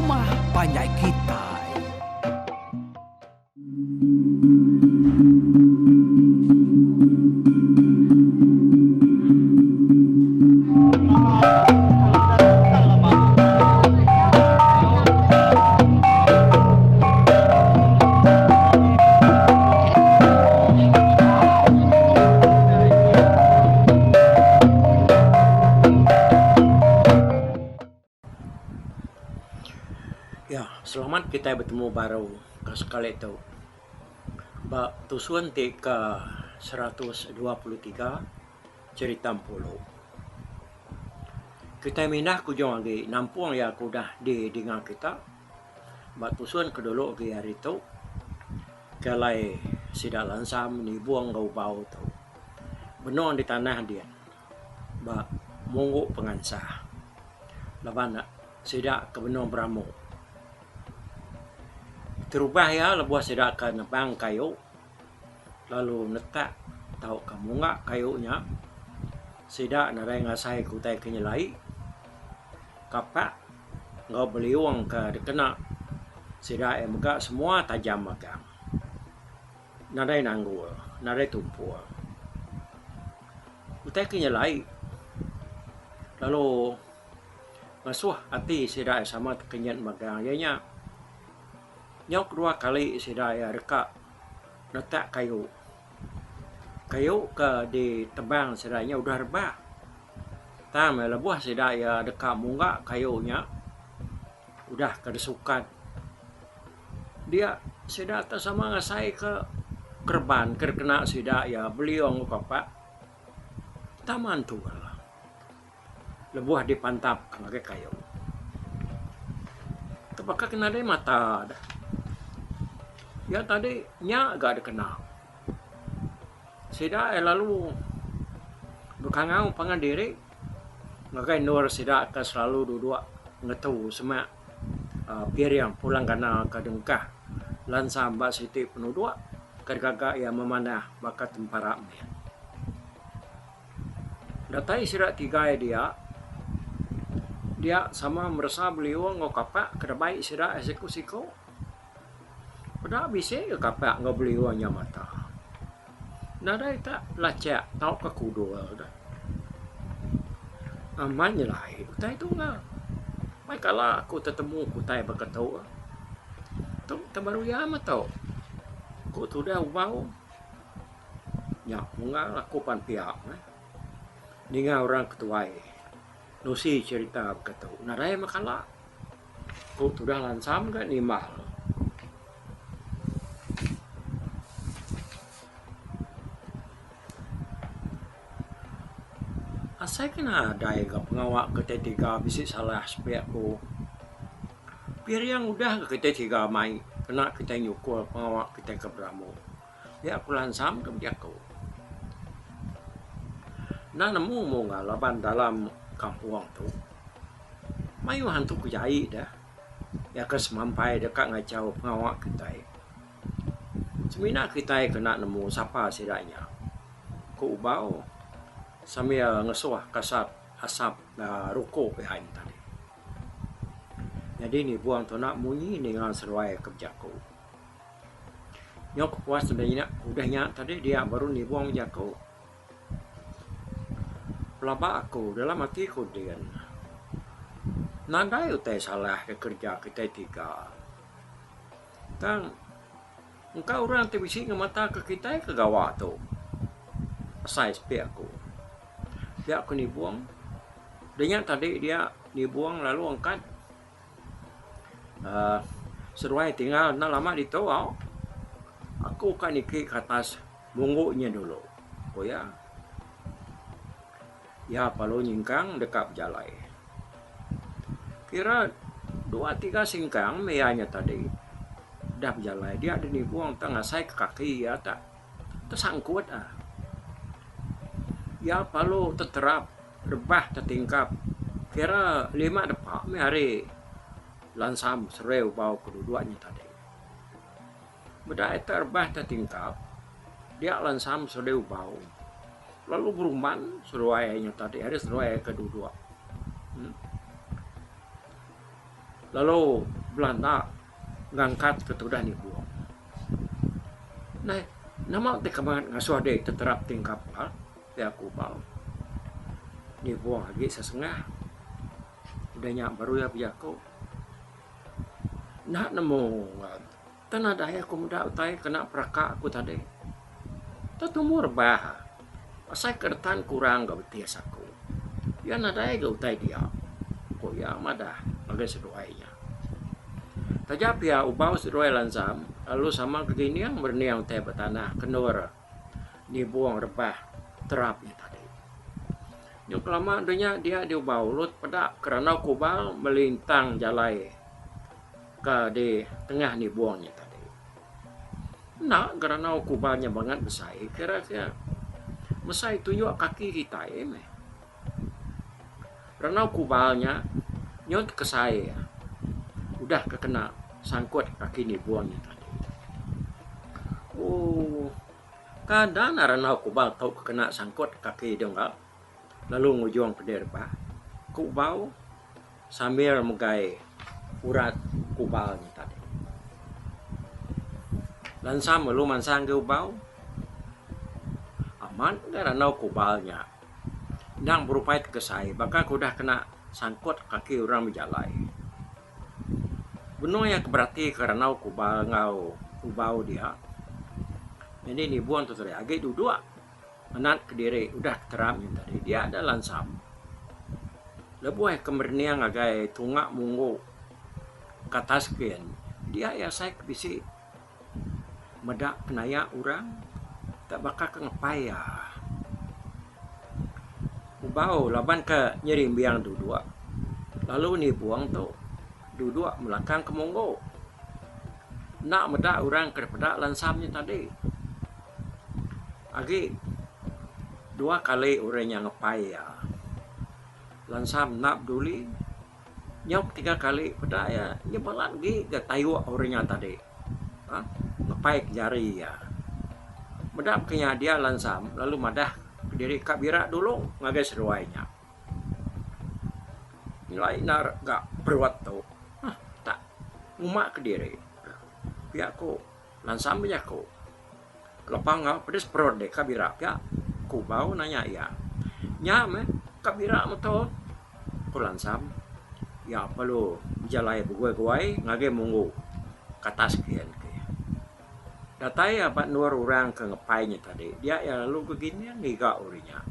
rumah panjai kitai. Ya, selamat kitai betemu baru ke sekali tu ba tusun ti ke 123 Cherita Empulu. Kitai mindah ke ujung agi nampung iya ke udah didinga kita ba tusun ke dulu agi hari tu ke alai sida lansam nibung enggau ubau tu benung di tanah din ba munggu pengansah laban sida ke benung beramu. Terubah iya lebuh sida ke nebang kayu. lalu netak tauka munga kayu nya sida nadai ngasai ke utai ke nyelai kapak enggau beliung ke dikena sida iya mega semua tajam magang nadai nanggul nadai tumpul. Utai ke nyelai lalu ngasuh ati sida iya sama tekenyit magang iya nya nyau kedua kali sida iya deka netak kayu. Kayu ke ditebang sida nya udah rebah. Tang meh lebuh sida iya deka mungga kayu nya udah ke disukat dia sida te sama ngasai ke kereban ke dikena sida iya beliung enggau kapak taman tual. Lebuh dipantap ngagai kayu. Tebaka ke nadai mata deh. Iya tadi nya ga dikena. Sida iya lalu bekangau pangan diri ngagai endur sida ke selalu duduk ngetu semak uhh piring pulang gana ke dengkah lansam ba siti penuduk ke digaga iya memanah baka tempara mit. Datai sida tigai dia, dia sama meresa beliung enggau kapak ke dibai sida siku-siku. Peda bisi ga kapak enggau beliung nya mata. Nadai tak lachak tauka kudul deh. Amat nyelai utai tu nga. Mai kala aku tetemu ku utai baka tu. Tu tebaru iya meh tu. Ku tudah ubau. Nya munggal aku pan pia meh ninga orang ke tuai nusi cherita baka tu nadai meh kala ku tudah lansam ga nimbal. Asai ke nadai ga pengawa kitai tiga bisi salah sepiak ku. Piring udah ga kitai tiga mai kena kitai nyukul pengawa kitai ke beramu. Pia ku lansam ke bejaku. Enda nemu mung laban dalam kampung tu mayuh hantu ke jai deh iya ke semampai deka ngachau pengawa kitai. Semina kitai ke enda nemu sapa sida nya, ku Ubau sambil ngesuh kasap asap ruku iya tadi. Nyadi nibung tu enda munyi ninga seduai ke bejaku. Nyau kepuas udah nya udah nya tadi dia baru nibung jaku. Pelaba aku dalam ati ku din nadai utai salah da kerja kitai tiga. Tang engka orang ti bisi ngemata ke kitai ke gawa tu asai sepi aku. Pia ku nibung da nya tadi dia nibung lalu angkat. uhh Seduai tinggal enda lama ditu au. Aku ka niki ke atas munggu nya dulu, ku iya. Iya perlu nyingkang deka bejalai. Kira dua tiga singkang meh iya nya tadi dah bejalai dia deh nibung tang asai ke kaki iya tak tesangkut ah. Iya perlu teterap. Rebah tetingkap kira lima depa mih ari lansam seruai ubau ke duduk nya tadi. Meda ita rebah tetingkap dia lansam seruai ubau lalu berumban seruai nya tadi ari seruai ke duduk. Lalu belanda ngangkat ke tudah nibung. Nai nama ti kemat ngasuh dek teterap tingkap ba pia ku Bau. Nibung agi sesengah. Udah nya baru iya bejaku. Enda nemu tang nadai aku meda utai kena peraka aku tadi. Tetumu rebah asai ke retan kurang ga betis aku. Iya nadai ga utai dia, ku iya madah ngagai seduai nya. Taja pia ubau seduai lansam lalu sama gegining merening utai ba tanah ke endur nibung rebah terap nya tadi. Nyau kelama deh nya dia diubau lalu peda kerandau kubal melintang jalai ke di tengah nibung nya tadi. Enda gerandau kubal nya bangat besai kira ke mesai tunjuk kaki kitai meh. Randau kubal nya nyau tekesai udah ke kena sangkut kaki nibung nya tadi. Ooh kada ne randau kubal tu ke kena sangkut kaki deh enggau lalu ngujung ke deh rebah. Kubau sambil megai urat kubal nya tadi. Lansam lalu mansang agi ubau amat ga randau kubal nya endang berupai tekesai baka ke udah kena sangkut kaki orang bejalai. Benung iya ke berati ke randau kubal enggau ubau dia nyadi nibung tu tadi agi duduk. Menat kediri udah keterap nya tadi dia da lansam. Lebuh iya ke merening ngagai tunga munggu ke atas kin dia iya asai ke bisi meda kenaya orang tak baka ke ngepai iya. Ubau laban ke nyerimbing duduk lalu nibung tu duduk melakang ke munggu. Enda meda orang ke dipeda lansam nya tadi. Agi dua kali orang nya ngepai iya. Lansam enda peduli nyau ketiga kali peda iya nya balat agi ga tayuk orang nya tadi uhh ngepai ke jari iya. Meda ke nya dia lansam lalu madah kediri ka bira dulu ngagai seduai nya. Nyelai enda ga perut tu uhh tak nguma kediri pia ku lansam bejaku. Lepa enggau pedis perut deh ka bira pia, ku Bau nanya iya. Nya meh ka bira meto, ku Lansam. Iya perlu bejalai beguai-guai ngagai munggu ke atas kian ke. Datai iya ba endur orang ke ngepai nya tadi, dia iya lalu gegining ngiga orang nya.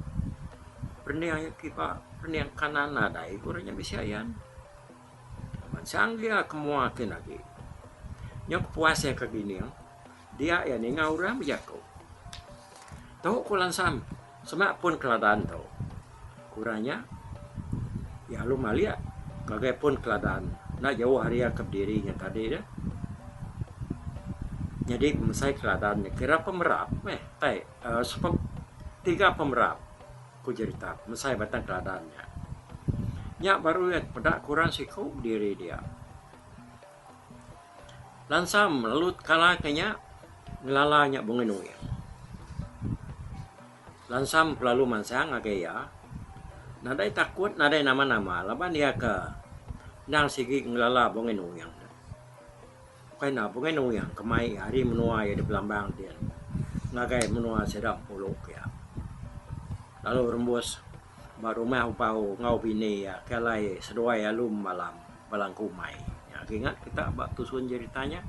Perening iya kiba, perening kanan nadai ku orang nya bisi ayan. Mansang iya ke mua kin agi. Nyau kepuas iya ke gining. Dia iya ninga orang bejaku. Tu ku Lansam, semak pun keladan tu. Ku orang nya, iya lalu malik ngagai pun keladan enda jauh ari iya ke bediri nya tadi deh. Nyadi pemesai keladan nya kira pemerap meh tai uhh tiga pemerap ku jerita pemesai batang keladan nya. Nya baru iya peda ku orang siku bediri dia. Lansam lalu kala ke nya ngelala nya Bungai Nuing. Lansam kelalu mansang ngagai iya nadai takut nadai nama-nama laban iya ke endang sigi ngelala Bungai Nuing. Ukai enda Bungai Nuing ke mai iya ari menua iya di Belambang din ngagai menua sida Empulu ke iya. Lalu rembus Ba rumah Ubau enggau bini iya ke alai seduai alu malam ba langku umai. Nya agi ingat kita ba tusun jerita nya.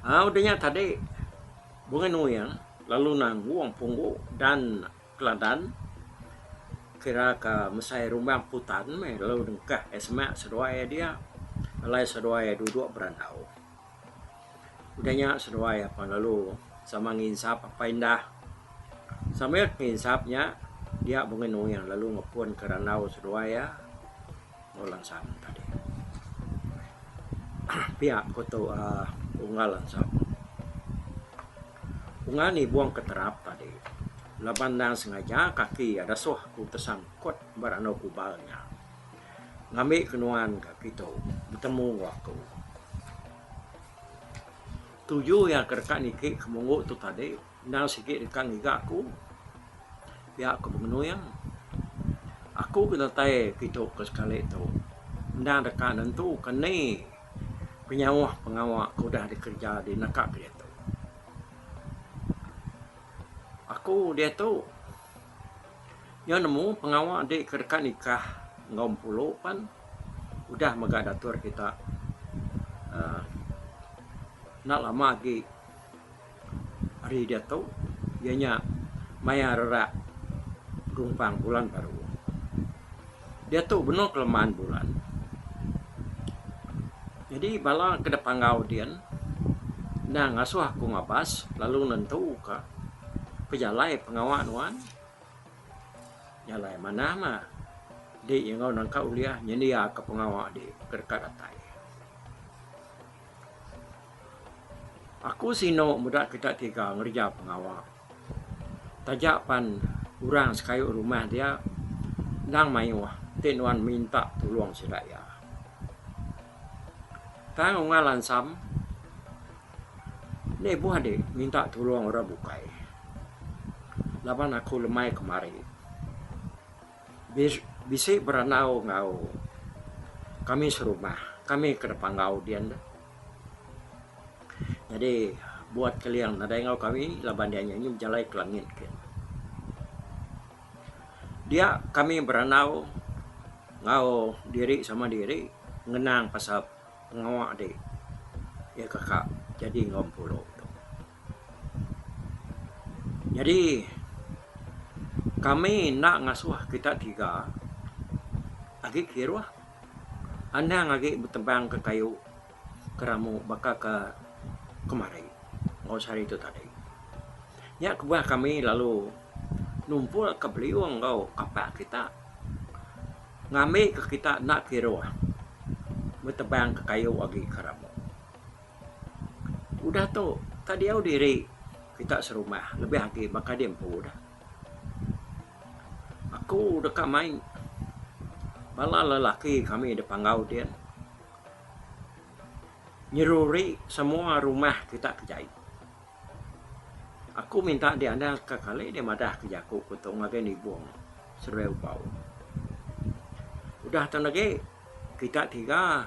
Aa udah nya tadi Bungai Nuing lalu nanggung punggu dan keladan kira ka mesai rumbang putan meh lalu nengkah iya semak seduai iya dia alai seduai iya duduk berandau. Udah nya seduai apan lalu sama nginsap apai indah. Sambil nginsap nya dia Bungai Nuing lalu ngepun ke randau seduai iya enggau Lansam tadi. Pia ku tu uhh unggal Lansam. Unggal nibung ke terap tadi laban endang sengaja kaki iya dasuh ku tesangkut ba randau kubal nya. Ngambi ke nuan ka kitu betemu enggau aku. Tuju iya ke deka niki ke munggu tu tadi endang sigi deka ngiga aku pia ku Bengenuing. Aku ke datai kitu ke sekali tu. Endang deka nentuka ni penyauh pengawa ke udah dikereja di naka ke diatu. Aku diatu nyau nemu pengawa di ke deka nikah enggau empulu pan udah mega diatur kita uhh enda lama agi ari diatu iya nya maya rerak gumpang bulan baru. Diatu benung keleman bulan. Nyadi bala ke da panggau din endang ngasuh aku ngabas lalu nentu ka pejalai pengawa nuan. Jalai manah mah di enggau nangka ulih nyendia ka pengawa di ke deka datai. Aku sinu meda kita tiga ngereja pengawa. Taja pan orang sekayu rumah dia endang mayuh ti nuan minta tulung sida iya. Tang unggal ansam enda ibuh adi minta tulung orang bukai laban aku lemai kemari. Bisi berandau enggau kami serumah, kami ke panggau din. Nyadi buat keling nadai enggau kami laban dia nyu bejalai ke langit kin. Dia kami berandau enggau diri sama diri ngenang pasal pengawa ti iya kaka jadi enggau empulu tu. Nyadi kami enda ngasuh kita tiga agi kiruh anang agi betebang ke kayu keramu baka ke kemari enggau sehari tu tadi. Nya kebuah kami lalu numpul ke beliung enggau kapak kita ngambi ke kita enda kiruh betebang ke kayu agi keramu. Udah tu, ka diau diri kita serumah lebih agi baka di empu dah. Aku deka mai bala lelaki kami da panggau din nyeruri semua rumah kita ke jai. Aku minta di anang sekali dia madah ke jaku ku tu ngagai nibung seduai ubau. Udah tu lagi kita tiga.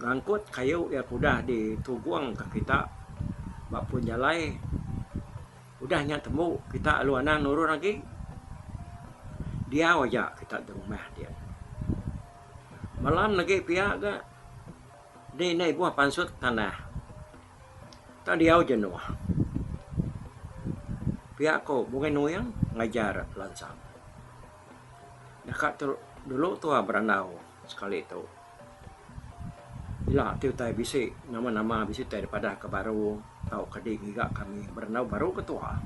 Ngangkut kayu iya ke udah ditugungka kita ba pun jalai. Udah nya tembu kita lalu anang nurun agi. Diau aja kita da rumah dia. Malam lagi pia ga deh enda ibuh pansut tanah. Tak diau jenuh. Pia ko Bungai Nuing ngajar Lansam. Deka tu dulu tuah berandau sekali tu. Ila ti utai bisi nama-nama bisi utai dipadah ke baru tauka di ngiga kami berandau baru ke tuah.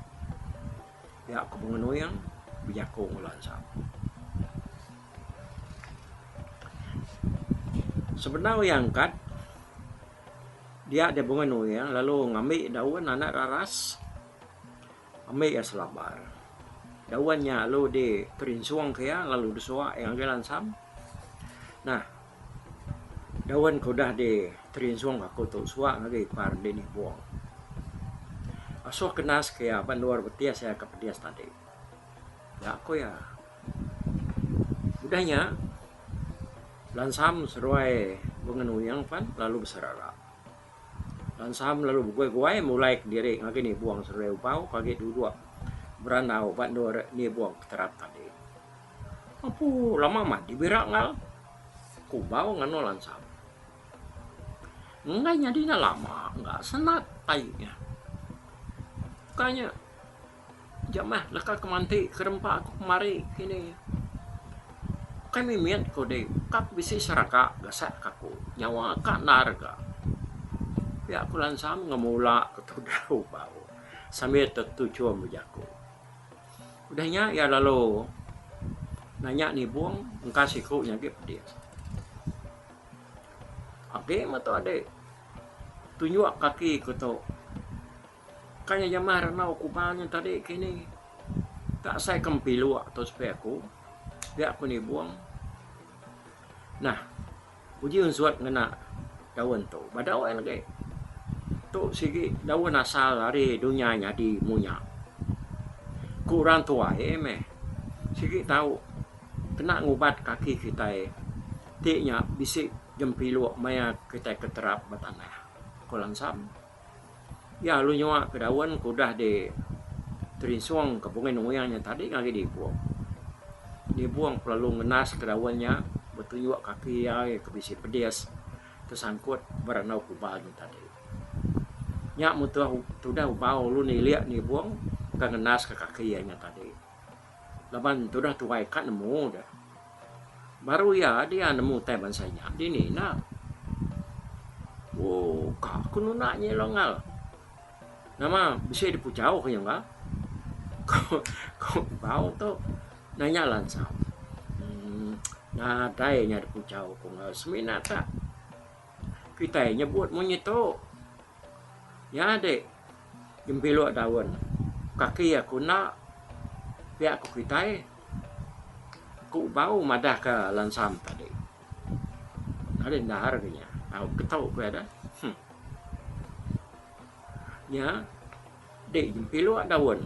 Pia ku Bunga Nuing bejaku enggau Lansam. Sebedau iya angkat dia deh Bunga Nuing lalu ngambi daun anak raras. Ambi iya selabar. Daun nya lalu dikerinsung ke iya lalu disuak iya ngagai lansam. Nah, daun ke udah diterinsung aku tu suak ngagai ipar indi nibung. Asuh kenas ke iya ba endur betis iya ke pedis tadi. Nya ku iya. Udah nya, lansam seduai bengenuing pan lalu beserara. Lansam lalu beguai-guai mulai kediri ngagai nibung seduai ubau ke agi duduk berandau ba endur nibung keterap tadi. Empu lama amat dibira enggau ku ubau nganu Lansam. Enggai nyadi enda lama enggau senat ai nya. Ka nya Jamah leka ke manti ke rempa aku kemari kini. Ukai mimit ku dih ka ku bisi seraka gasak ka aku nyawa ka endar ga. Pia ku Lansam ngemula ke tudah ubau sambil tetuchum bejaku. Udah nya iya lalu nanya nibung engka siku nya agi pedis. Agi meh tu adik tunjuk kaki ku tu. Kai nya jamah randau kubal nya tadi kini tak asai ke empiluk tu sepi aku pia ku nibung. Nah uji unsut ngena daun tu badau ai lagi. Tu sigi daun asal ari dunya nyadi munya. Ku orang tuai meh sigi tau kena ngubat kaki kitai. Ti nya bisi jempiluk maya kitai ke terap ba tanah, ku Lansam. Iya lalu nyua ke daun ke udah di terinsung ke Bungai Nuing nya tadi ngagai Nibong. Nibong lalu ngenas ke daun nya betunjuk kaki iya ke bisi pedis tesangkut ba randau kubal nya tadi. Nya mutuh tudah ubau lalu nilik Nibong ke ngenas ke kaki iya nya tadi. Laban tudah tuai ka nemu deh. Baru iya dia nemu utai bansa nya dini enda. Ooh ka ku nunda nyi lo ngal. Nama bisi dipuchau ku nyangka. Ku ku bau tu nanya lansam. Uhh nadai nya dipuchau ku enggau semina tak kitai nyebut munyi tu. Nya dik jempiluk daun kaki aku enda pia ku kitai ku bau madah ka lansam tadi. Nadai endar ga nya tau ketu ku iya dah. Huh. Nya dik jempiluk daun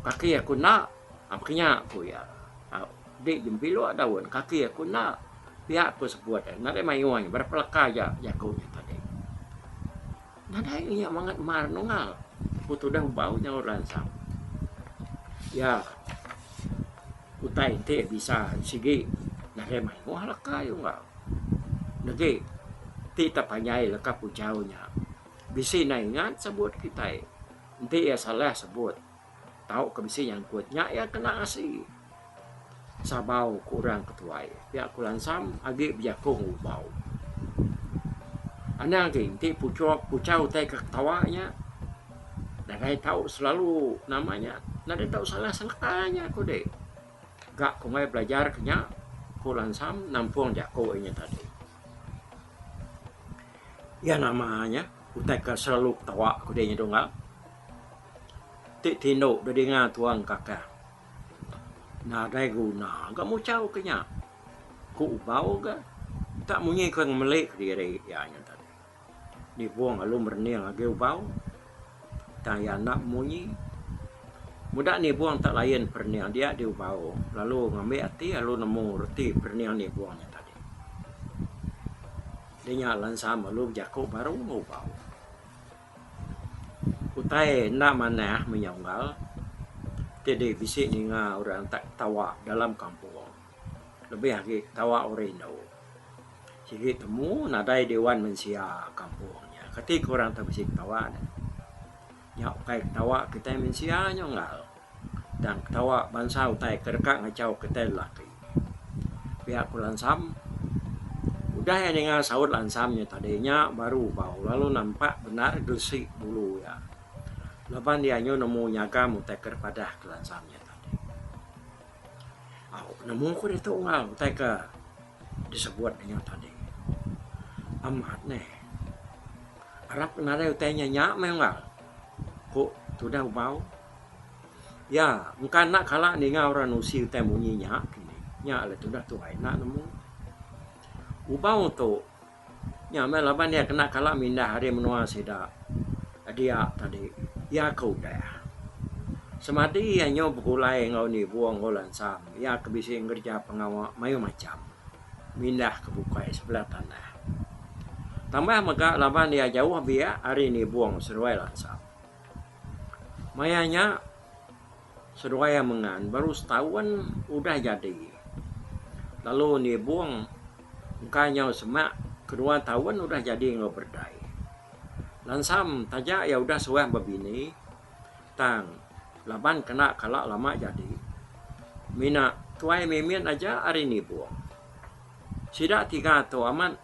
kaki aku enda baka nya ku iya. Tau dik jempiluk daun kaki aku enda pia ku sebut iya nadai mayuh nya berapa leka aja jaku nya tadi. Nadai inya mangat mar nunggal ku tudah ubau nyaut lansam. Iya utai ti bisa sigi nadai mayuh leka unggal. Negi ti tak panjai leka puchau nya bisi enda ingat sebut kitai enti iya salah sebut tau ke bisi nyangkut nya iya kena asi. Sabau ku orang ke tuai pia ku Lansam agi bejaku ngubau. Anang agi enti puchok puchau utai ke ketawa nya nadai tau selalu nama nya nadai tau salah seleka nya ku deh. Ga ku enggai belajar ke nya ku Lansam nampung jaku inya tadi. Iya nama nya utai ke selalu ketawa ku deh nya dungga ti tindu dedinga tuang kakang. Nadai guna ga muchau ke nya. Ku Ubau ga tak munyi ke ngemeli kediri iya nya tadi. Nibong lalu merening agi Ubau tang iya enda munyi. Meda Nibong tak lain perening dia di Ubau lalu ngambi ati lalu nemu reti perening Nibong nya tadi. Dinya Lansam lalu bejaku baru enggau Ubau. Utai enda manah menya unggal ti deh bisi ninga orang tak ketawa dalam kampung lebih agi ketawa orang indu. Sigi temu nadai diwan mensia kampung nya. Kati ku orang tak bisi ketawa ne. Nya ukai ketawa kitai mensia nya unggal tang ketawa bansa utai ke deka ngachau kitai lelaki. Pia ku Lansam. Udah iya ninga saut Lansam nya tadi nya baru bau lalu nampak bendar gelesi bulu iya. Laban iya nyu nemu nyagam utai ke dipadah ke Lansam nya tadi. Au nemu ku ditu enggau utai ke disebut nya tadi. Amat neh. Arap nadai utai nya nya meh enggau ku tudah ubau. Iya, engka enda kala ninga orang nusi utai munyi nya kini. Nya alai tudah tuai enda nemu. Ubau tu, nya meh laban iya kena kala mindah ari menua sida dia tadi. Iya ke udah. Semadi iya nyau begulai enggau Nibong enggau Lansam, iya ke bisi ngereja pengawa mayuh macham mindah ke bukai sebelah tanah. Tambah mega laban iya jauh biak ari Nibong seduai Lansam. Maya nya, seduai iya mengan baru setaun udah jadi lalu nibung engka nyau semak kedua taun udah jadi enggau berdai. Lansam taja iya udah suah bebini tang laban kena kala lama jadi mina tuai mimit aja ari nibung. Sida tiga tu amat.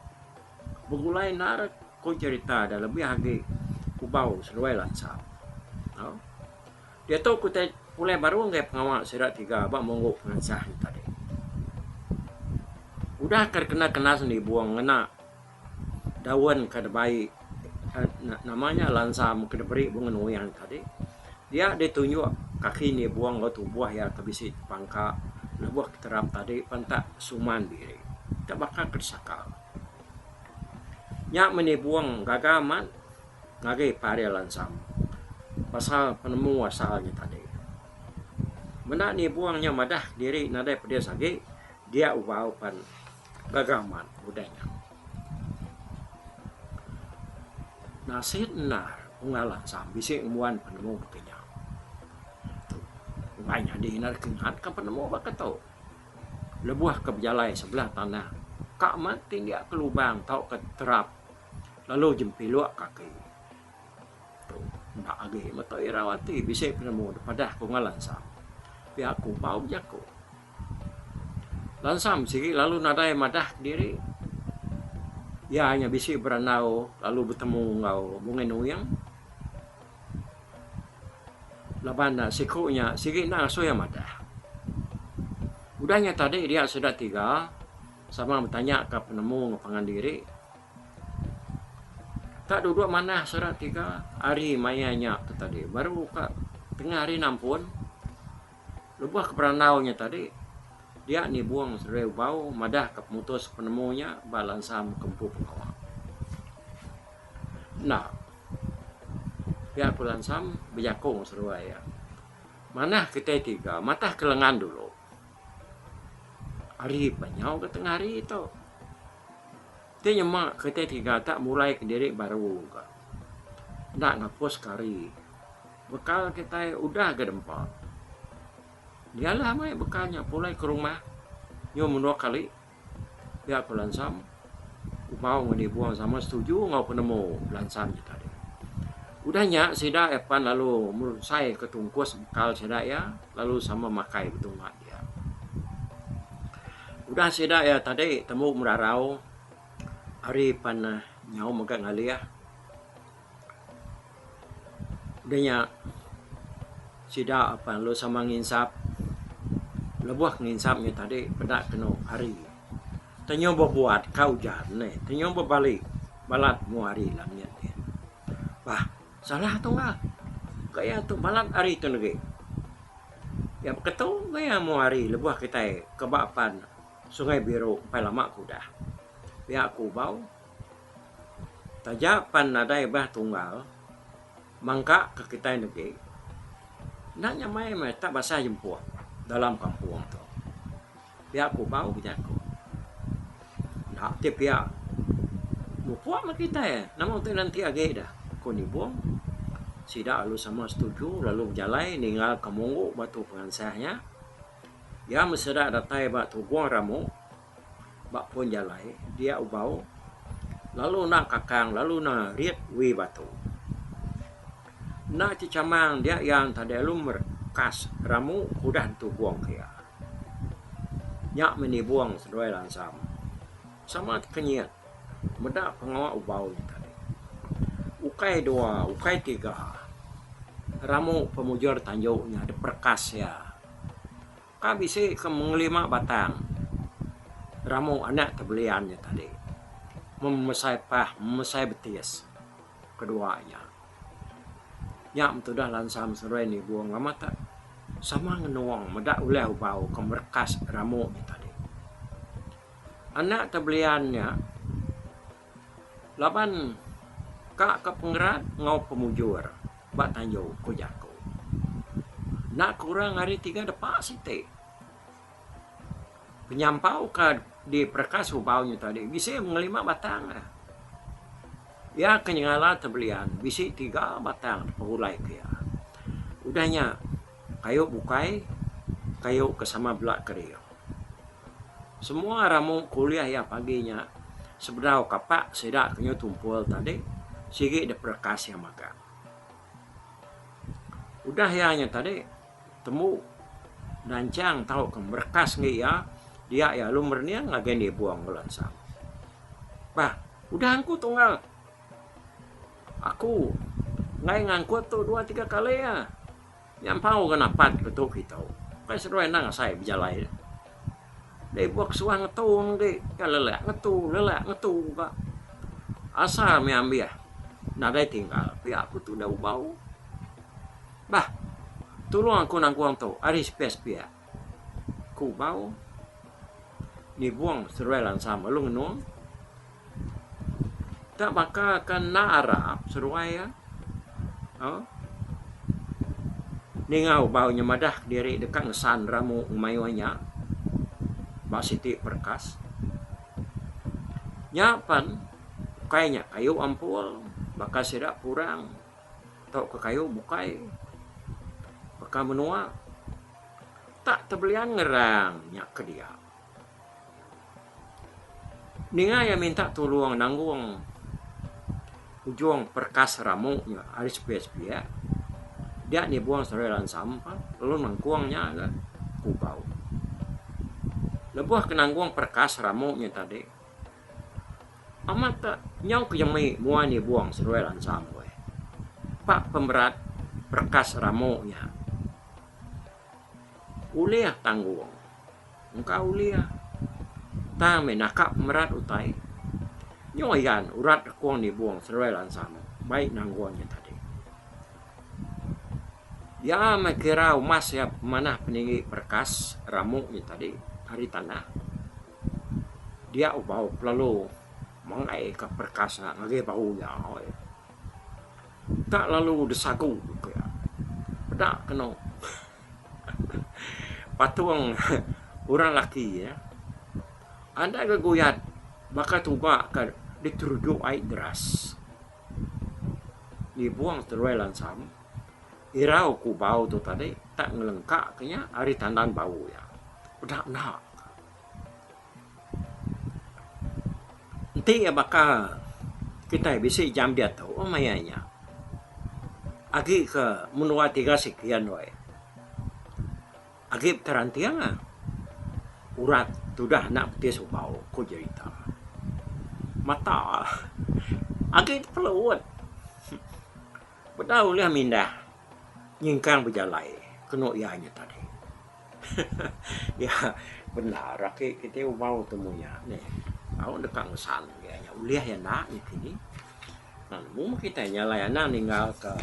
Begulai endar ku cherita da lebih agi kubau seduai lansam. Au. Diatu ku tai pulai baru ngagai pengawa sida tiga ba munggu pengansah nya tadi. Udah ke kena kenas nibung ngena daun ke dibai nama nya lansam ke diberi bunga nuing tadi dia ditunjuk kaki nibung enggau tubuh iya ke bisi tepangka lebuh ke terap tadi pentak suman diri. Tak baka ke disakal. Nya menibung gaga amat ngagai Paria Lansam pasal penemu asal nya tadi. Menda nibung nya madah diri nadai pedis agi dia ubau pan Gaga amat udah nya. Nasit endar unggal lansam bisi ngembuan penemu baka nya. Tu ukai nyadi enda deka ingat ka penemu baka tu. Lebuh ke bejalai sebelah tanah ka amat tindik ke lubang tauka terap lalu jempiluk kaki. Tu enda agi meto irau ati bisi penemu dipadah ku unggal lansam. Pia ku bau jaku. Lansam sigi lalu nadai madah kediri. Iya nya bisi berandau lalu betemu enggau Bungai Nuing. Laban siku nya sigi enda ngasuh iya madah. Udah nya tadi dia sida tiga sama betanya ka penemu enggau pangan diri. Tak duduk manah sida tiga hari maya nya tu tadi baru ka tengah hari nampun. Lebuh ke berandau nya tadi, dia nibung seduai Ubau madahka pemutus penemu nya ba lansam ke empu pengawa. Enda. Pia ku lansam bejaku enggau seduai iya. Manah kitai tiga matah ke lengan dulu. Hari pa nyau ga tengah hari tu. Ti nyema kitai tiga tak mulai kediri baru ga. Enda ngapus ke hari. Bekal kitai udah ga dempa. Dialah mai bekal nya pulai ke rumah nyau menua kali pia ku Lansam. Ubau enggau Nibong sama setuju enggau penemu Lansam nya tadi. Udah nya sida iya pan lalu merusai ke tungkus bekal sida iya lalu sama makai betunga dia. Udah sida iya tadi tembu merarau hari pan nyau mega ngalih. Udah nya sida apan lalu sama nginsap lebuh nginsap nya tadi peda kenu hari tenyu bebuat ka ujan neh tenyu bebali balat mua hari langit nih. Bah salah tunggal gaya tu balat hari tu negi. Iya beketu gaya mua hari lebuh kitai ke ba apan Sungai Biru empai lama ke udah. Pia ku Ubau. Taja pan nadai bah tunggal mangka ke kitai negi enda nyamai meh tak basah jempuk dalam kampung tu. Pia ku bau bejaku. Enda ti pia mupuk meh kitai nama utai nanti agi dah ku Nibong. Sida lalu sama setuju lalu bejalai ninggal ka munggu batu pengansah nya. Iya meseda datai ba Tugong Ramu. Ba pun jalai dia ubau lalu enda kakang lalu ne rit wi batu. Enda chechamang dia iya tadi lalu merekas ramu ke udah ditugong ke iya. Nya meh nibong seduai lansam sama tekenyit meda pengawa ubau nya tadi. Ukai dua ukai tiga ramu pemujur tanju nya diperekas iya. Ka bisi ke mengelima batang ramu anak tebelian nya tadi memesai pah memesai betis kedua nya. Nya metudah lansam seruai nibung amat tak sama ngenung meda ulih ubau ke merekas ramu nya tadi. Anak tebelian nya laban ka ke pengerat enggau pemujur. Ba tanju, ku jaku. Enda kurang ari tiga depa siti. Penyampau ke diperekas ubau nya tadi bisi ngelima batang. Iya ke nyengala tebelian bisi tiga batang dipegulai ke iya. Udah nya kayu bukai kayu ke sama bela kering. Semua ramu ke ulih iya pagi nya sebedau kapak sida ke nyau tumpul tadi sigi diperekas iya magang. Udah iya nya tadi tembu nanchang tauka merekas enggi iya dia iya lalu merening ngagai nibung enggau lansam. Bah udah angku tunggal aku enggai ngangkut tu dua tiga kali ah. Nyampau ga napat ke tu kitu. Ukai seduai endang asai bejalai. Dei buah kesuah ngetu agi ka lelak ngetu lelak ngetu ga. Asal mih ambih nadai tinggal pia ku tudah ubau. Bah tulung aku nanggung tu ari sepiak-sepiak ku ubau. Nibung seduai lansam lalu ngenung. Tak baka ke enda arap seduai iya. Au. Ninga ubau nya madah kediri deka ngesan ramu ngemayuh nya ba siti perekas. Nya pan ukai nya kayu ampul baka sida purang tauka kayu bukai baka menua tak tebelian ngerang nya ke dia. Ninga iya minta tulung nanggung ujung perekas ramu nya ari sepiak-sepiak dia nibung seduai lansam lalu nangkung nya ga kubau. Lebuh ke nanggung perekas ramu nya tadi amat te nyau ke jemi mua nibung seduai lansam weh. Pak pemerat perekas ramu nya. Ulih tanggung. Engka ulih. Tang meh naka pemerat utai. Nyuh ayan urat rekung nibung seduai lansam bai nanggung nya tadi. Iya meh kira umas iya pemanah peninggi perekas ramu nya tadi ari tanah. Dia ubau pelalu manggai ka perekas nya ngagai bau iya. Tak lalu desagu ku iya. Peda kenu patung orang laki iya enda ga guyat baka tuga ka diteruju ai deras. Nibung seduai lansam irau ku bau tu tadi tak ngelengka ke nya ari tandan bau iya. Peda enda. Enti iya baka kitai bisi jam diatu maya nya agi ke menua tiga sikian weh agi beteranting ah urat tudah enda betis ubau ku jerita. Mata agi tepelut bedau ulih mindah nyingkang bejalai kenu iya nya tadi. Iya bendar ake kite ubau temu nya neh. Tau deka ngesan iya nya ulih iya enda nya kini. Nemu meh kitai nya alai anang ninggal ka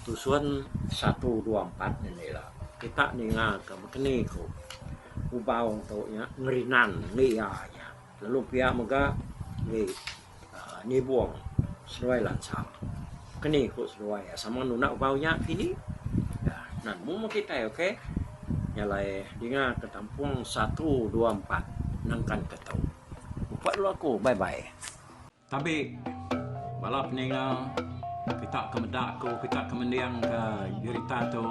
tusun satu dua empat ne ila. Kita ninga ka bekeni ku ubau tu nya ngerinan ngi iya nya. Lalu pia mega ngi Nibong seduai lansam. Keni ku seduai sama nunda ubau nya kini. Nemu meh kitai ok. Nya alai dinga ke tampung satu dua empat nangkan ke tu. Upat dulu aku bye bye. Tabi bala peninga kita ke meda aku kita ke mending ke jerita tu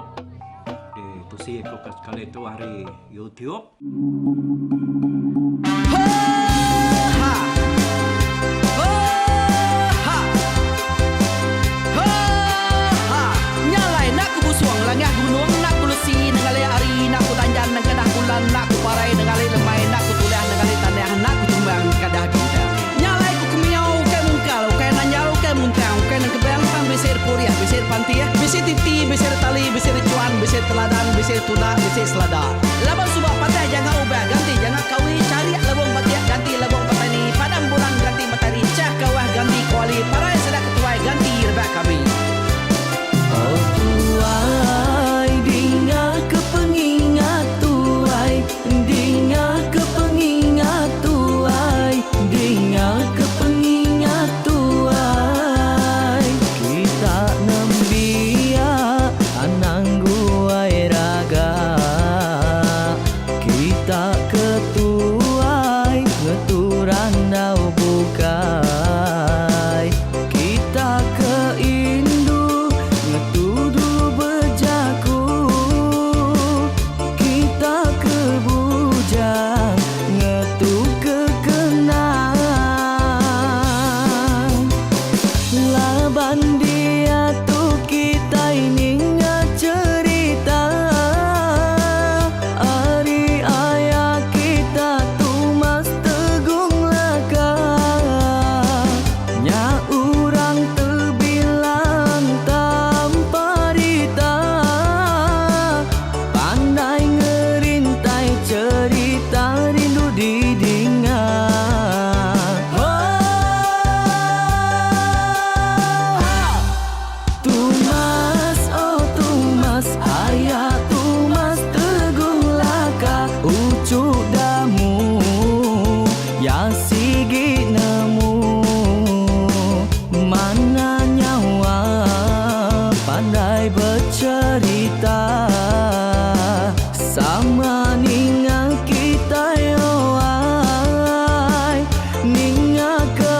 ditusi aku ke sekali tu ari YouTube. Nya alai enda ku busung langah gunung enda ku lesi nengali hari enda ku danjan nengkedah bulan enda ku parai nengali lemai enda ku tulah nengali tanah enda ku tumbang nengkadah bintang. Nya alai ku kemiau ukai mungkal ukai nanjal ukai muntang ukai nengkebang tang bisi repurih bisi repantih bisi titi bisi retali bisi rechuan bisi teladan bisi tunda bisi selada. Laban suba patah janga ubah ganti janga kawi charik lebong batik ganti lebong petani padam bulan ganti matari chah kawah ganti kuali parai sida ketuai ganti rebak kami. Oh tuai dinga ke pengingat tuai dinga ke pengingat tuai dinga ke pengingat tuai kita nembiak anang guai raga kita ke tuai ngetu randau bukai kita ke indu ngetu dulu bejaku kita ke bujang ngetu ke kenang laban diatu kitai ninga cherita ari aya kita Tumas Tegung Laka nya urang tebilang tanpa rita pandai ngerintai cherita rindu didinga. Tumas oh Tumas aya Tumas Tegung Laka uchu damu ya sigi nemu mana nyawa pandai becherita sama ninga kitai oh ai ninga ke.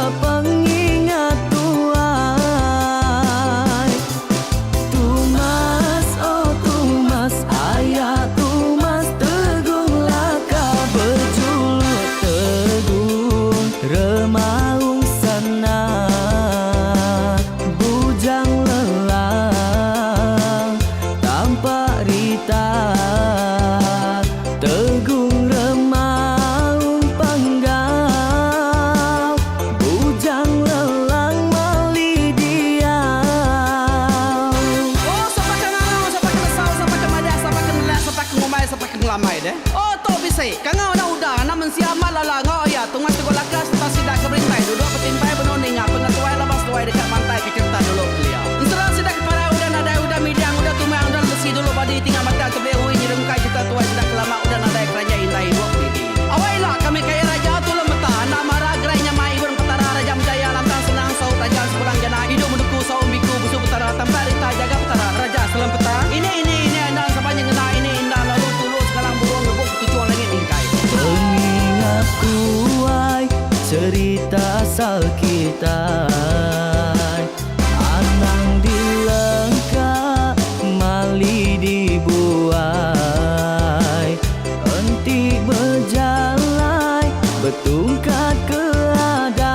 Cherita asal kitai. Anang dilengka mali dibuai. Enti bejalai betungkat ke adat.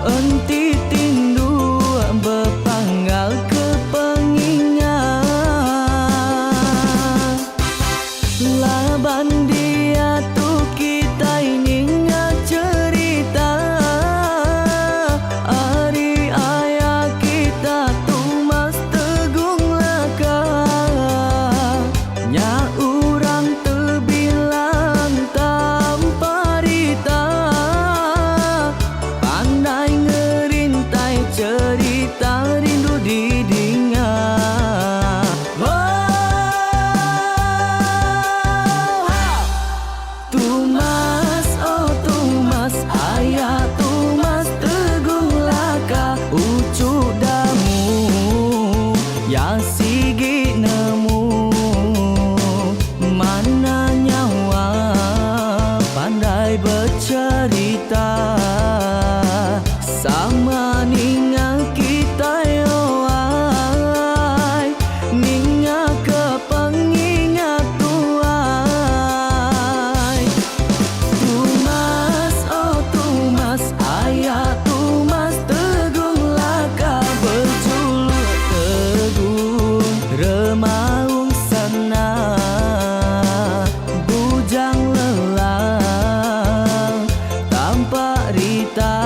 Enti tinduk bepanggal ke pengingat. Laban diatu kitai ninga cherita ari aya kita Tumas Tegung Laka. Nya orang tebilang tanpa rita. Pandai ngerintai cherita rindu didinga. Tumas, oh Tumas, aya Tumas Tegung Laka uchu damu ya sigi nemu mana nyawa pandai becherita sama ninga kitai oai ninga ke pengingat tuai. Tumas, oh Tumas, aya Tumas Tegung Laka bejuluk Tegung Remaung Sana Bujang Lelang Tampak Rita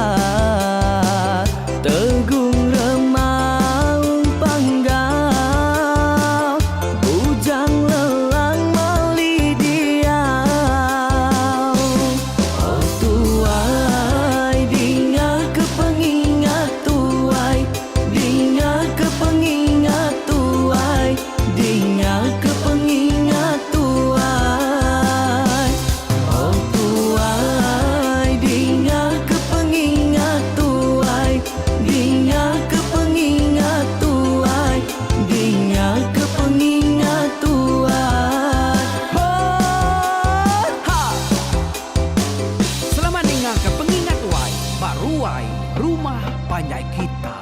Tegung Remaung Panggau Bujang Lelang Mali Diau. Oh tuai dinga ke pengingat tuai dinga ke pengingat tuai dinga ke pengingat tuai. Oh tuai dinga ke pengingat tuai dinga ke pengingat tuai dinga ke pengingat tuai. Oh, ha! Selamat ninga ke pengingat tuai ba ruai rumah panjai kita.